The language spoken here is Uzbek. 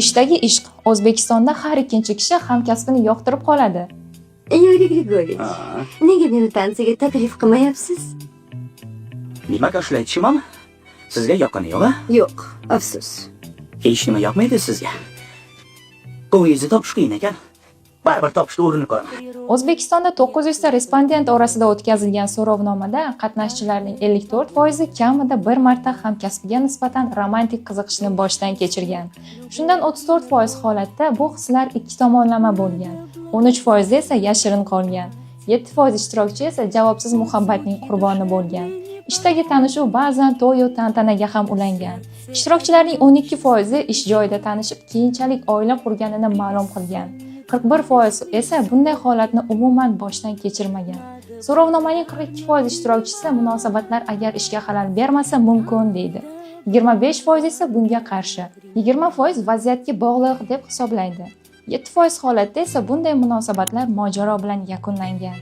Ishdagi ishq. O'zbekistonda har ikkinchi kishi hamkasbini yoqtirib qoladi. Yuriy Grigoriyevich, Ha, nega meni tansiga taklif qilmayapsiz? Nimaga shulay tushunmam? Sizga yoqqani yo'q, a? Yo'q, afsus. Hech nima yoqmaydi sizga. Ko'nglingizni topish qiyin ekan. Baribir topishga urinib ko'raman. O'zbekistonda 900 ta respondent orasida o'tkazilgan so'rovnomada qatnashchilarning 54% kamida bir marta hamkasbiga nisbatan romantik qiziqishni boshdan kechirgan. Shundan 34% holatda bu hislar ikki tomonlama bo'lgan. 13% esa yashirin qolgan. 7% ishtirokchi esa javobsiz muhabbatning qurboni bo'lgan. Ishdagi tanishuv ba'zan to'yu tantanaga ham ulangan. Ishtirokchilarning 12% ish joyida tanishib, keyinchalik oila qurganini ma'lum qilgan. 41% esa bunday holatni umuman boshdan kechirmagan. So'rovnomaning 42% ishtirokchisi munosabatlar agar ishga xalal bermasa mumkin deydi. 25% esa bunga qarshi. 20% vaziyatga bog'liq deb hisoblaydi. 7% holatda esa bunday munosabatlar mojaro bilan yakunlangan.